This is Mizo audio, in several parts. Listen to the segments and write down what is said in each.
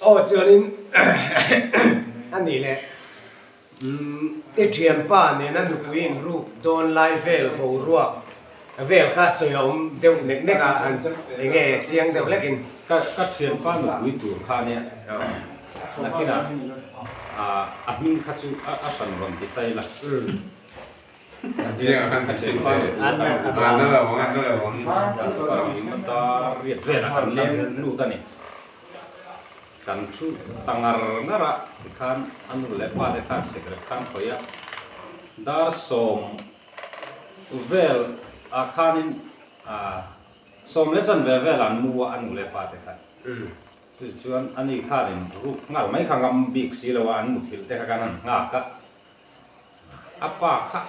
Aw chuanin a nih leh i thianpa nena nupui inruk dawn lai vel boruak vel kha sawi a awm deuh nek nek a, eng nge chiang deuh hlekin. Ka ka thianpa nupui tur kha nia nakinah a hming kha chu a hran rawn ti ta ila. Riat velah kan leng lut a ni. Kan thu ta ngar ngar a tikhan a nu leh pa te khan sikret khan khawih a, dar sawm vel ah khanin sawm leh chanve vel an mu a a nu leh pa te khan. Chu chuan ani khanin ruk nghal mai kha ngam bik si lo a an muthilh te kha kan han nghak a. A pa kha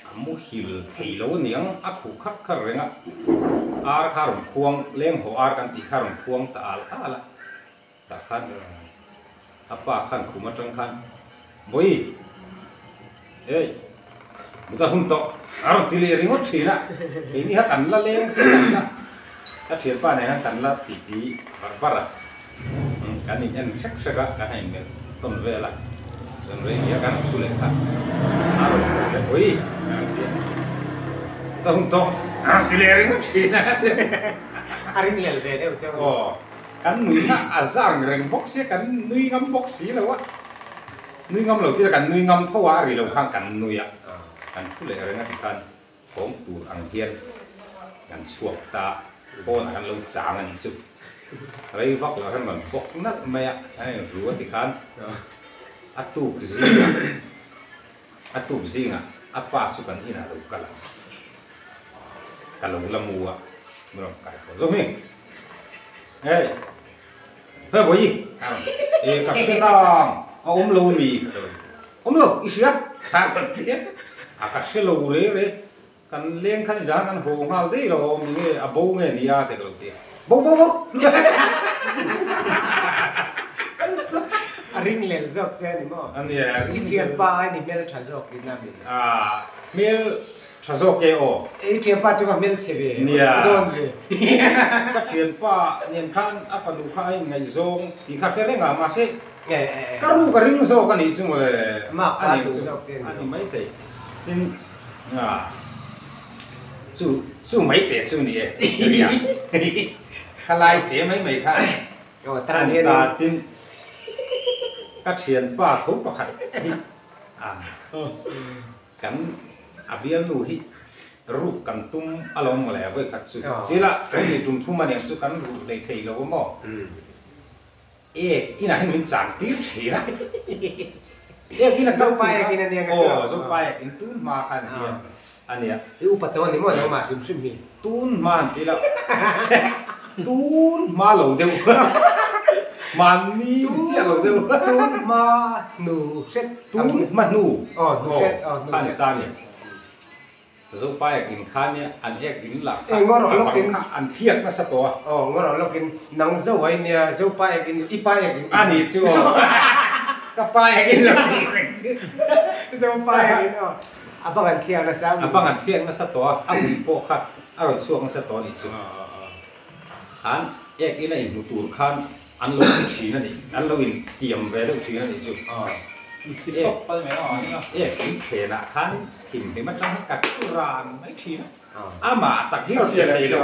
a muhil thei lo aniang a khuh khat khat reng a, ar kha a rawn khuang, leng haw ar kan tih kha a rawn khuang ta al al a, tah khan a pa khan khum atang khan Bawi hey muta hun tawh a rawn ti leh ringawt thin a, keini kha kan la leng si kan la ka thianpa nen khan kan la titi barh barh a. Kan in en hrek hrek a, kan han inmelh tawn vel a, chuan rei nia kan han thu leh kha a rawn haw leh ui a rawn ti a, ka hun tawh a rawn ti leh ringawt thin a. A ring lel ve deuh chauh a ni. Aw, kan nui kha a zang reng bawk sia, kan nui ngam bawk si lo a, nui ngam lo tila kan nui ngam tho a, a ri lo khan kan nui a, kan thu leh reng a ti khan. Thawm tur ang hian kan chhuak ta pawnah kan lo chang a nih chu. Rei vak lo khan rawn bawk nalh mai a, hei ru a ti khan a tuk zingah a tuk zingah a pa chu kan inah lo kal ang. Ka lo la mu a, min rawn kai thaw zawk hi. Hei hei Bawihi a rawn e ka hre nang a awm lo mi. Awm lo, i hria? A rawn ti a, a ka hre lo re re. Kan leng khan zan kan haw nghal daih lo awm ni nge, a bo nge ni a te ka lo ti a. Bo bo bo! A ring lel zawk che a ni maw? A nia, a ring I thianpa ai ni hmel tha zawk in a mi. A, hmel tha zawk e aw. I thianpa chu ka hmel chhe ve, Nia. dawn ve. Ka thianpa nen khan a fanu kha a inngaihzawng tih kha hre reng a, mahse Ka ru ka ring zawk a nih chu mawle a nih chu a ni maithei tin chu chu mai te chu ni e ka lai te mai mai kha a ni ta tin ka thianpa tho pakhat hi kan a bialnu hi ruk kan tum alawm mawle vawikhat chu tila ni tum thum aniang chu kan ruh hlei thei lo a maw. Ek inah hian min chang tir thin a. Ek ina kal Zopa ek in a nia ka ti lo. Aw Zopa ek in tun hma khan hian a nia. I upa tawh a ni maw nangmah hrim hrim hi. Tun hma an ti lo. Tun hma lo deuh. Mahni chiah lo deuh. Tun hma hnu hret. Tun hma hnu. Aw hnu hret. Aw hnu hret. Khan ta a ni. Zopa ek in kha nia an ek in lah kha Eh ngawrawh lawk in a bang kha an thliak nasa tawh a. Aw ngawrawh lawk in nang zo ai nia Zopa ek in i pa ek in A ni chu aw ka pa ek in lo nih reng chu. Zopa ek in aw a bang an thliak nasa a bang an thliak nasa tawh a a ui pawh kha a rawn chhuak nasa tawh a nih chu. Khan ek in a inhmu tur khan An lo ti thin a ni, an lo in tiam ve deuh thin a nih chu. Ek in phenah khan thim hlim atang hian ka thu ran mai thin a, amah tak hi a rawn ti thei lo,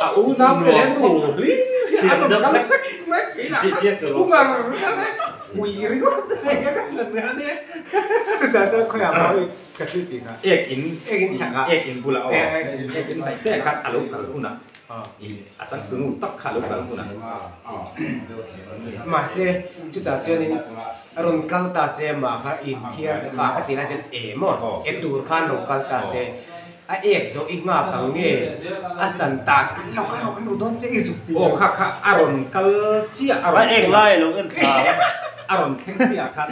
a unau te leh nu hlim hi an rawn kal sek mai inah khan thu ngar ngar e, ui ringawt reng a ka chan a nia. Chutah chuan khawiah mawi ka thil tih kha. Ek in ek in chhakah ek in bulah aw ek in hnaih te khan a lo kal hunah. A changtunu tak kha lo kal hmun ah. Mahse, chutah chuanin a rawn kal ta se mah kha inthiar ka kha ti lai chuan e maw e tur khan rawn kal ta se a ek zawh i nghak ang nge a san tan an lo kal rawh kan ru dawn che i zuk ti aw kha kha a rawn kal chiah a rawn a ek lai lo en thla a rawn thleng chiah khan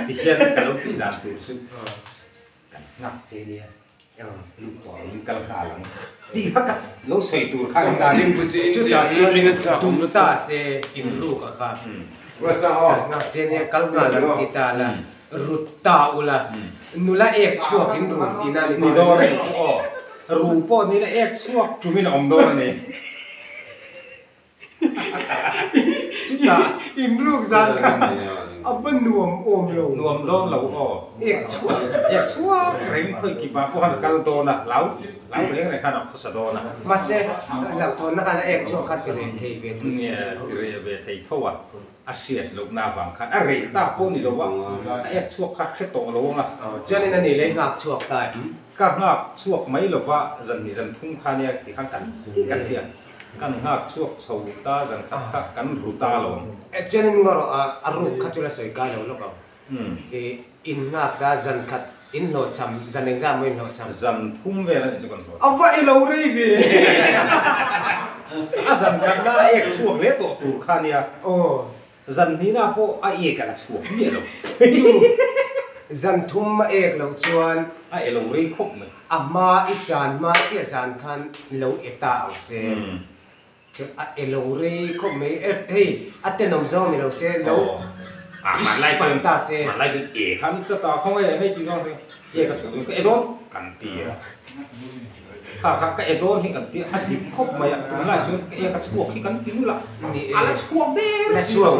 ti hian ka lo tih dan tur chu kan nghak che nia. Luh tawh lo in kal nghal ang tih kha ka lo sawi tur kha ka tan chutah chuan tum ta se in ruk a kha nghak che nia kal nghal ang ti ta la rut ta ula nula ek chhuak in ru tihna a ni ni dawn a ni chu aw ru pawh ni la ek chhuak tumin a awm dawn a ni. In ruk zan kha a va nuam awm lo. Nuam dawn lo aw. Ek chhuak. Ek chhuak reng khawi kipa pawh khan a kal dawn a, hlau hlau reng reng khan a khawsa dawn a. Mahse, hlauhthawnna khan a ek chhuak kha ti reh thei ve thei. Nia, ti reh ve thei tho a. A hriat lohna avang khan a reh ta pawh ni lo a, a ek chhuak kha hre tawh lo ang a. Chuanin a ni leh nghak chhuak ta em? Ka nghak chhuak mai lova zan ni zan thum kha nia ti khan kan ti kan ti a, kan nghak chhuak chho ta zan khat kha kan ru ta lo ang. Chuanin ngaw rawh a, a ruk kha chu la sawi kai lo lawk ang. I in nghak ta zan khat in hlawhchham, zan engzah maw in hlawhchham? Zan thum vel a nih chu kan hlawhchham. A va i lo rei ve! A zan khatna a ek chhuak hle tawh tur kha nia. Aw. Zan hnihna pawh a ek a la chhuak miah lo. Chu zan thum a ek loh chuan. A e lo rei khawp mai. A hma i chan hma chiah zan khan lo e ta ang se. A e lo rei khawp mai. E hei a tenawm zawng ni lo se lo pan ta se. Hmanlai chuan e khan tlat a khaw nge hei tih zawng hi e ka chhuah dawn ka e dawn kan ti a. Kha kha ka e dawn hi kan ti a a dik khawp mai a tunlai chuan ka e ka chhuak hi kan ti nul a a la chhuak der si lo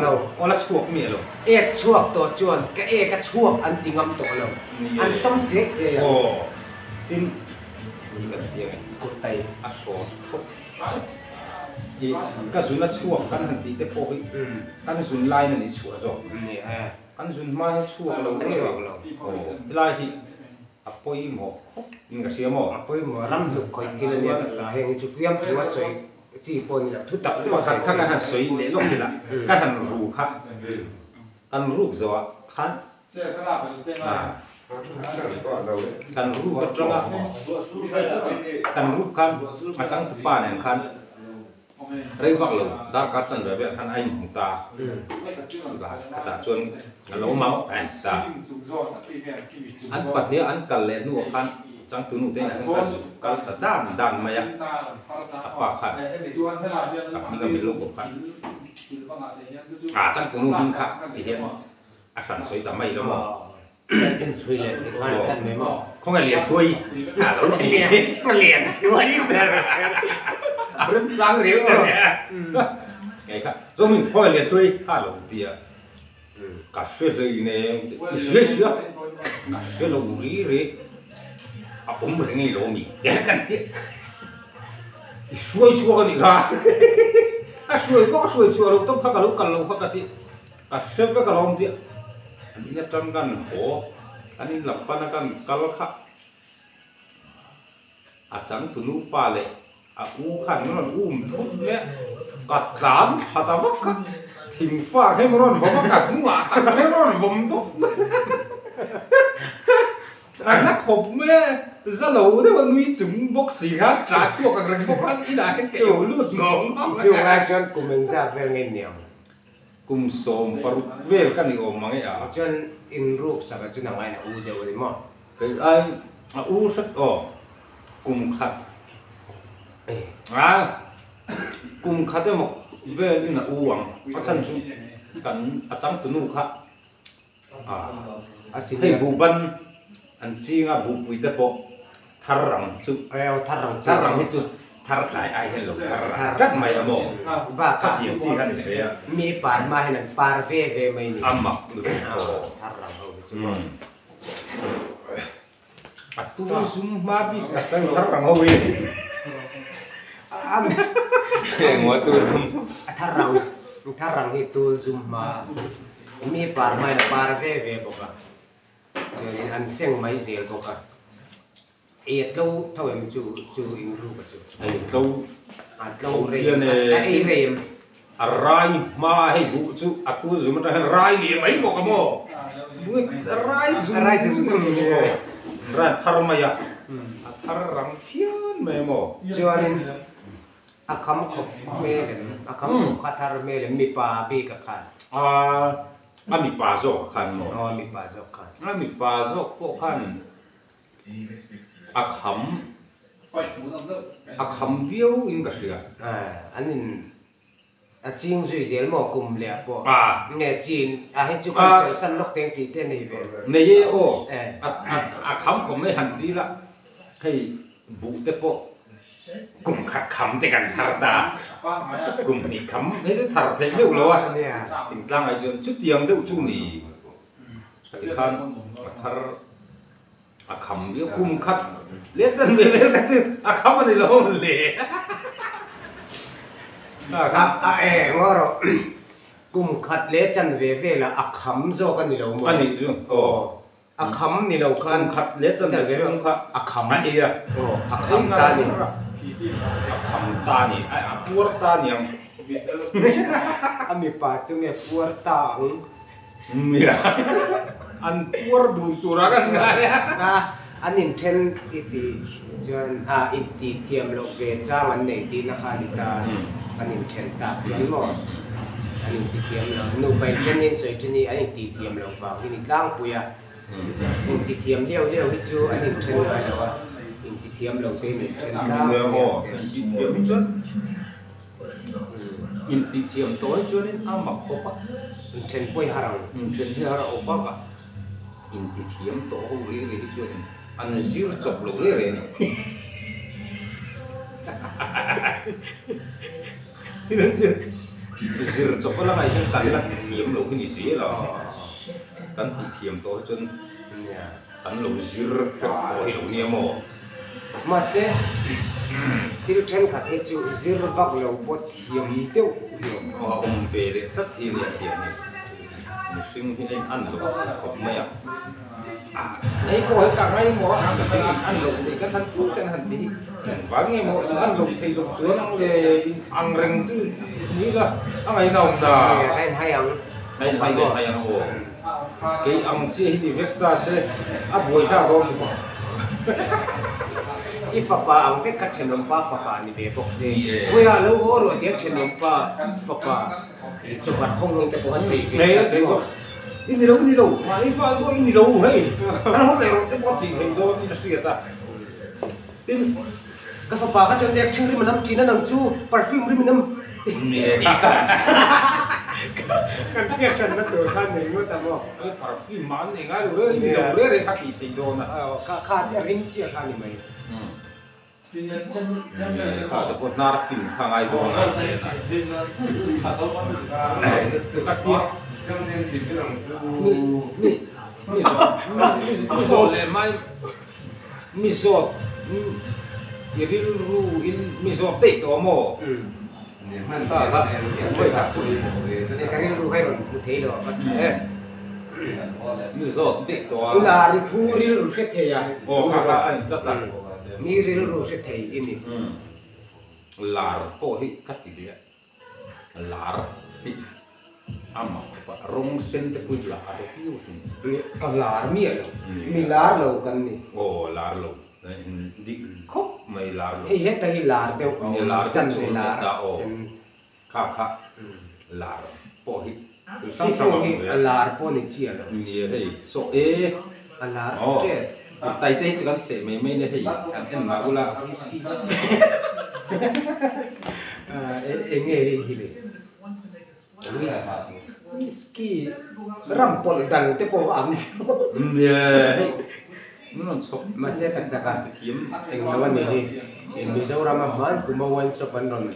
aw la chhuak miah lo. Ek chhuak tawh chuan ka e ka chhuak an ti ngam tawh lo an tam chek chek a. Aw tin hi kan ti ang e kurtai a hrawt khawp. I ka zun a chhuak kan han tih te pawh hi kan zun laiin a ni chhuah zawk. Kan zun hma hi chhuak lo em? Aw helai hi a pawimawh khawp in ka hria maw? A pawimawh ram hluk khawih thil a nia ka ta heng hi chu fiam thu a sawi chi pawh ni lo thu tak pawh a sawi kha kan han sawi leh lawk ila kan han ru kha kan ruk zawh ah khan Kan ruk atanga kan ruk khan a changtupa nen khan rei vak lo darkar chan ve ve khan a inhmu ta khatah chuan a lo mang a in ta an pahnih an kal leh hnuah khan changtunu te in kal kal ta dan dan mai a a pa khan a hming a mil lo bawk khan a changtunu hming kha ti hian A hran sawi ta mai lo maw? En thui leh i ngai tlat mai maw? Khawnge lian thui? A lo ti. Lian thui ber. A rem chang riau ta nia. Ngei kha, Zawmin khawnge lian thui? A lo ti a. Ka hre hlei nem i hria hria. Ka hre lo ri ri. A awm reng i lo mi? Kan ti. I hruai chhuak a nih kha. A hruai pawh ka hruai chhuah lo tawp kha ka lo kal lo kha ka ti. Ka hre vek alawm tih an in atang kan haw, an in lam pana kan kal kha a changtu nupa leh a u khan min rawn um thut mai a, ka tlan thla ta vak kha, thingfa kha min rawn vawm a, ka hnungah tak mai rawn vawm dawp mai a, a na khawp mai a, za lo deuh a nui chung bawk si khan tah chhuak ang reng bawk khan inah hian ka eu lut ngawng ngawng a. Chunglai chuan kum engzah vel nge niang? Kum 16 vel ka ni awm mang e a. Chuan in ruk sak a chu nang aiin a u deuh a ni maw? Kei aiin a u hret aw. Kum khat a kum khat emaw vel in a u ang. A chhan chu kan a changtunu kha a hei buhban an ching a buhpui te pawh Thar rang chu thar rang thar rang hi chu thar tlai ai hian lo thar rang tlat mai a maw bakah khatiang chi kha ni ve a mi par hma hian an par ve ve mai ni a mak lutuk aw thar rang ho hi chu maw a tu zum hma bik tak tak thar rang ho hi Engmaw tu zum a thar rang thar rang hi tul zum hma mi par hma hian a par ve ve bawk a. Chuanin an seng mai zel bawk a, ei a tlo tho em chu chu in ruk a chu. Ei tlo. A tlo rei em, a ei rei em. A rai hma hei buh chu a tu zum atang hian rai leh mai bawk a maw. Rai zum rai zum zum rai thar mai a, a thar rang phian mai a maw. Chuanin a kham khawp hmel em, a kham khawp kha thar hmel em mipa bik a khan. A mipa zawk a khan maw? Aw, a mipa zawk khan. A mipa zawk pawh khan a kham, a kham viau in ka hria. An in a ching zui zel maw kum leh ah pawh? Nge chin a hei chu kan chawlhsan lawk teng tih te a nei ve. Nei e aw, a kham khawm mai han ti la, hei buh te pawh. Kum khat kham te kan thar ta kum hnih kham hei chu thar theih meuh lo a thingtlang ah chuan chutiang deuh chu ni tikhan a thar a kham viau kum khat leh chan ve vel te chu a kham a ni lo le a eng erawh kum khat leh chan ve velah a kham zawk a ni lo maw a nih chu aw. A kham ni lo khan. Kum khat leh chuan ve chhung kha a kham a ei a. Aw, a kham ta ni. A kham ta ni. A puar ta ni ang. A mipa chu nge puar ta ang? Nia. An puar dun tura kan ngai a. A, an inthen i tih chuan a intih thiam loh ve chang an nei tihna kha a ni ta. An inthen tak chuan maw? An intithiam lo. Nupa inthen in sawi thin hi an intithiam loh vang hi ni tlangpui a. Intithiam liau liau hi chu an inthen ngai lo a, intithiam lo te in inthen tlangpui a. Intithiam hi chuan intithiam tawh hi chuanin a mak khawp a. Inthen pawh i har ang. Inthen hi har a awp bak a. Intithiam tawh ho rih rih hi chuanin an zir chawp lo rih rih a ni. Zir chawp a la ngaih hian kan la ti thiam lo hi ni zel a, kan tih thiam tawh hi chuan kan lo zir hrep tawh hi lo nia maw? Mahse, thil thenkhat hi chu zir vak lo pawh thiam deuh hi awm. A awm ve leh tlat hi nia thiam hi. Mihring hi a in an lo thei khawp mai a. Nei pawh hi ka ngai maw a mihring in an loh thei kan han put kan han ti hi engvang nge maw in an loh thei loh chuan ang le in ang reng chu ni la a ngaihna awm da a in hai ang a in hai ang hai ang aw kei ang chiah hi ni vek ta se a buai thlak dawn ni maw I fapa ang vek kha thenawmpa fapa ni ve bawk se puia lo haw rawh tia thenawmpa fapa Chawpat hawng hawng te pawh a thei ve tlat maw? I ni lo, i ni lo, mahni fal pawh i ni lo hei, an haw leh rawh te pawh a tih theih dawn in a hriat a. Tin, ka fapa kha chuan ek ṭhing rim a nam ṭhin a nang chu perfume rim a nam kan hriat hranna tur kha nei ngawt a maw? Perfume mah an nei ngai lo reng i ni lo reng reng kha tih theih dawn a. Kha kha a rim chiah kha a ni mai. Kha te pawh hnar fing kha ngai dawn a ka tia mi mi mi zawt mi zawt leh mai mi zawt i rilru in mi zawt daih tawh maw kha kha ka rilru kha i rawn hmu thei lo a ka tha e mi zawt daih tawh a lar i thu rilru hre thei a aw kha kha a intlat a. Mi rilru hre thei i ni. Lar pawh hi ka ti leh a, lar hi a mak khawp a, rawng sen te pawh hi lar viau a ni. Ka lar miah lo, mi lar lo kan ni. Aw lar lo, dik khawp mai lar lo. Hei heta hi lar deuh a awm, chanve lar sen. Kha kha lar pawh hi thil hrang hrang a awm ve a. Lar pawh ni chiah lo. Nia hei saw e. A lar tep. Aw tai te hi chu kan seh mai mai nia hei an en mah ula whisky. Eng nge hei hi le? Whisky ram pawlh dal te pawh a ang zo. Nia hei min rawn chhawp. Mahse tak tak a eng lo a ni hi. Mizoram a hman kuma wine shop an rawn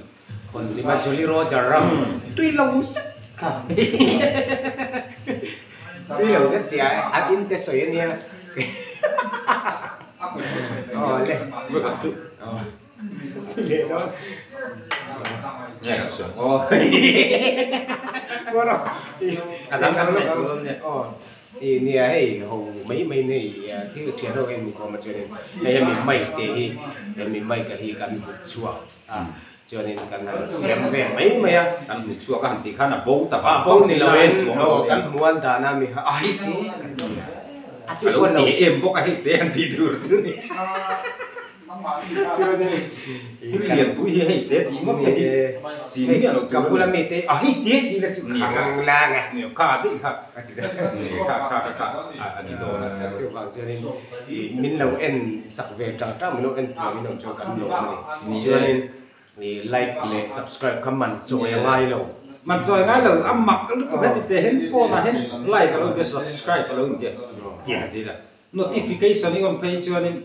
Hawn lima Jolly Roger ram tui lo zet kha tui lo zet tih ah an in te sawi a nia aw le ti leh dawn aw I nia hei ho mai mai nei thil thian ho hian min kawm a chuanin hei hemi mic te hi hemi mic a hi kan vut chhuak a chuanin kan han siam ve mai mai a. Kan hmu chhuak a han tih khan a bo ta vang vang ni lo in aw kan hmuan dan a mi kha a hei te kan ti a a lo ti em bawk a hei te han tih tur chu ni. Thil lian pui hi hei te tih ngawt te hi chi miah lo tur a ni. Ka bula mi te a hei te tih la chu khang lang a. Kha daih kha kha kha kha a ni dawn a. Chuvang chuanin min lo en sak ve tang tang min lo en tluang in awm chuan kan lawm a ni. Chuanin like leh subscribe kha man chawi a ngai lo. Man chawi a ngai lo a mak lutuk heti te hian phone ah hian like a lo intia subscribe a lo intia tiang ti la. Notification i awm phei chuanin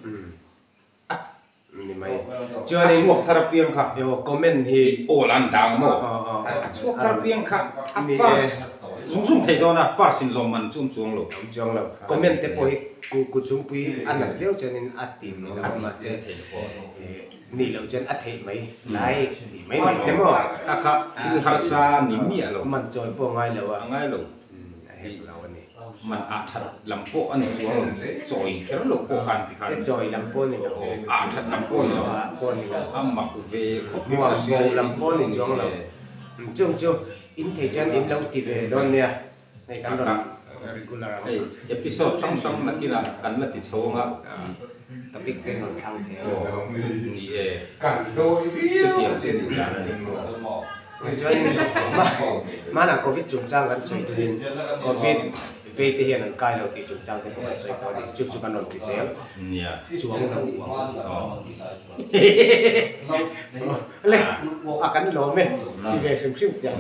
a Ni mai. A Chuanin chhuak thar apiang kha. Emaw comment hi. Aw lan dang maw? A chhuak thar apiang kha a first zung zung thei dawn a, first in lawm man chu awm chuang lo. Awm chuang lo. Comment te pawh hi ku chungpui a nat viau chuanin a ti ni lo a mahse nih loh chuan a theih mai lai tih mai mai te maw? A kha thil harsa ni miah lo. Man chawi pawh a ngai lo a. A ngai lo. A hek lo a ni. Man ah that lam pawh a ni chuang lo, chawi kher lo pawh khan ti khan. Chawi lam pawh a ni lo. Ah that lam pawh a ni lo. Ah pawh a ni lo. A mak ve khawp mai ka hria. Hmuam bo lam pawh a ni chuang lo. Chung chu in thei chuan in lo ti ve dawn nia. Hei kan rawn regular ang. Hei episode hrang hrang nakinah kan la ti chho ang a. Topic te rawn thlang thei ang. Aw ni e. Chutiang chu nih dan a ni. Tichuanin hmanah Covid chungchang kan sawi duhin Covid vei te hian an kai lo tih chungchang te pawh kan sawi tawh a ni. Chu chu kan rawn ti zel chuang lo ang. Le a kan lawm e ti ve hrim hrim tiang.